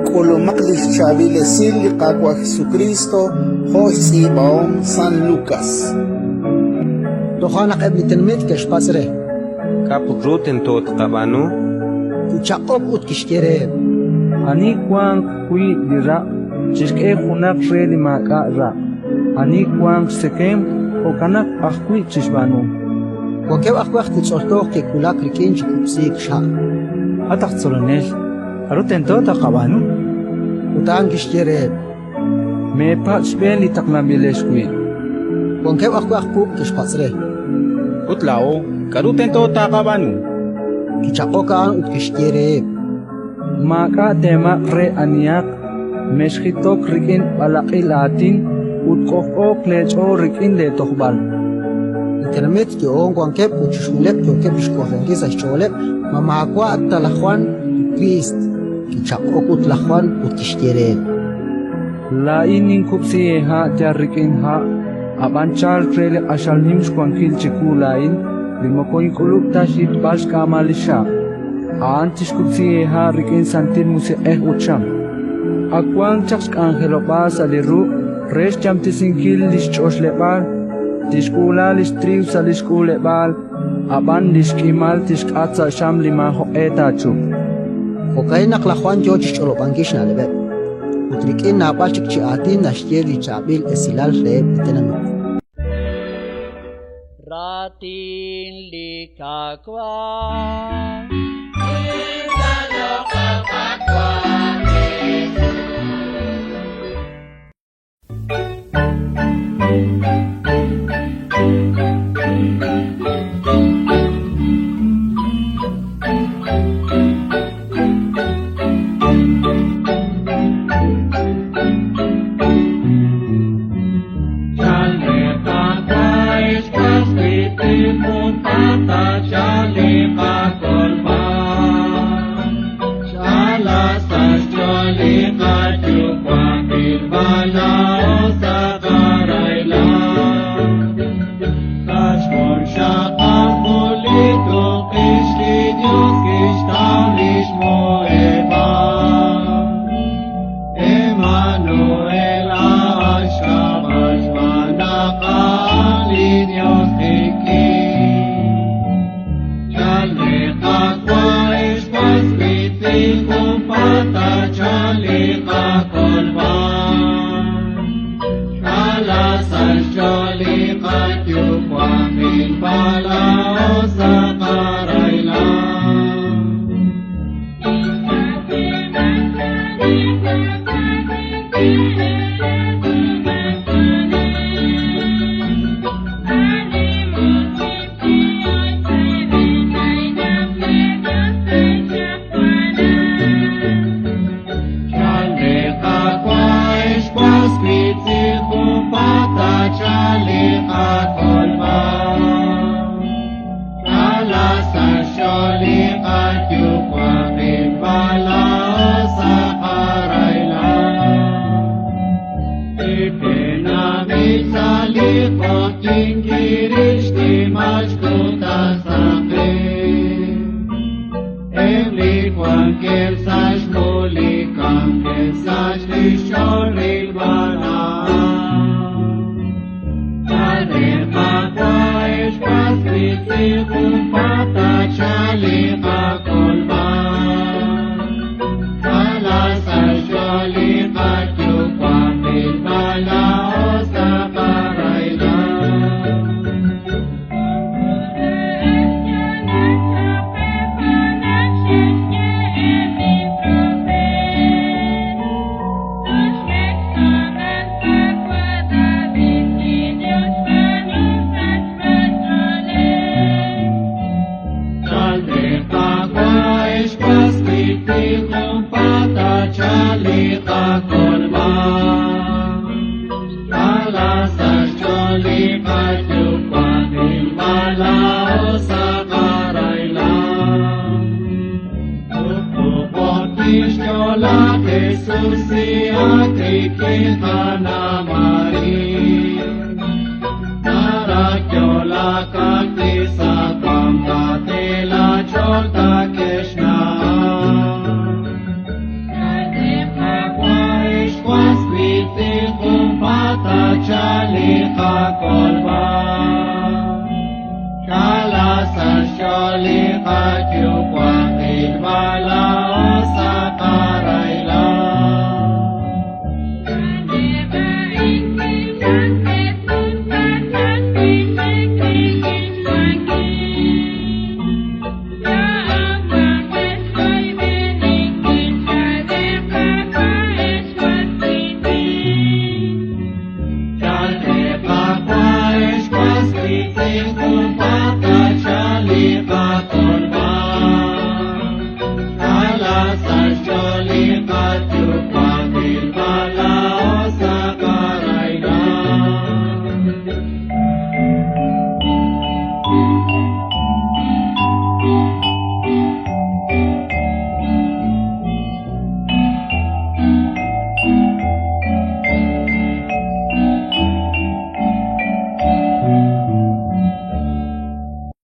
K'ulumaq li xchaab'il esil li Qaawa' Jesukriist jo' xtz'iib'ahom San Lukas. Toja' naq eb' li tenamit ke'xpatz' re. K'a' put ru tento tqab'aanu? Kichaq'ok ut kixye reheb'. Ani wanq wi' li raq', chixk'e junaq re li maak'a' raq'. Ani wanq xtzekemq, jo'kanaq ajwi' chixb'aanu. Wankeb' ajwi' aj titz'ol toj ke'wulak rik'in chi kub'siik xha'. At aj Tzolonel, k'aru tento taqab'aanu? Ut a'an kixye reheb'. Meepatz' xb'een li taqlanb'ilex wi'. Wankeb' ajwi' aj puub' ke'xpatz' re. Ut laa'o, k'aru tento taqab'aanu? Kichaq'ok a'an ut kixye reheb'. Maak'a' teemaq' re anihaq, mexjitok rik'in b'alaq'il aatin ut k'ojk'ooq leech'ool rik'in leetojb'al. Li tenamit yo'oon wankeb' ut chixjunileb' yookeb' chi xk'oxlankil sa' xch'ooleb' ma maawa' ta laj Jwan li Kriist. Kichaq'ok ut laj Jwan ut kixye reheb'. Laa'in ninkub'si eeha' yal rik'in ha', ab'an chalk re li q'axal nim xwankil chiwu laa'in, li moko ink'ulub' ta xhitb'al xk'aamal li xxaq. A'an tixkub'si eeha' rik'in Santil Musiq'ej ut xam. Ak wank chaq xk'anjelob'aal sa' li ruq' re xyamtesinkil li xch'oxleb'aal, tixk'uula li xtriiw sa' li xk'uuleb'aal, ab'an li xk'imal tixk'at sa' xam li maajoq'e taachupq. Jo'ka'in naq laj Jwan yo chi xch'olob'ankil xna'leb'eb', ut rik'in naab'al chik chi aatin naxye li chaab'il esilal reheb' li tenamit. Raatin li Qaawa'. Sa' xch'ool li qatenamit.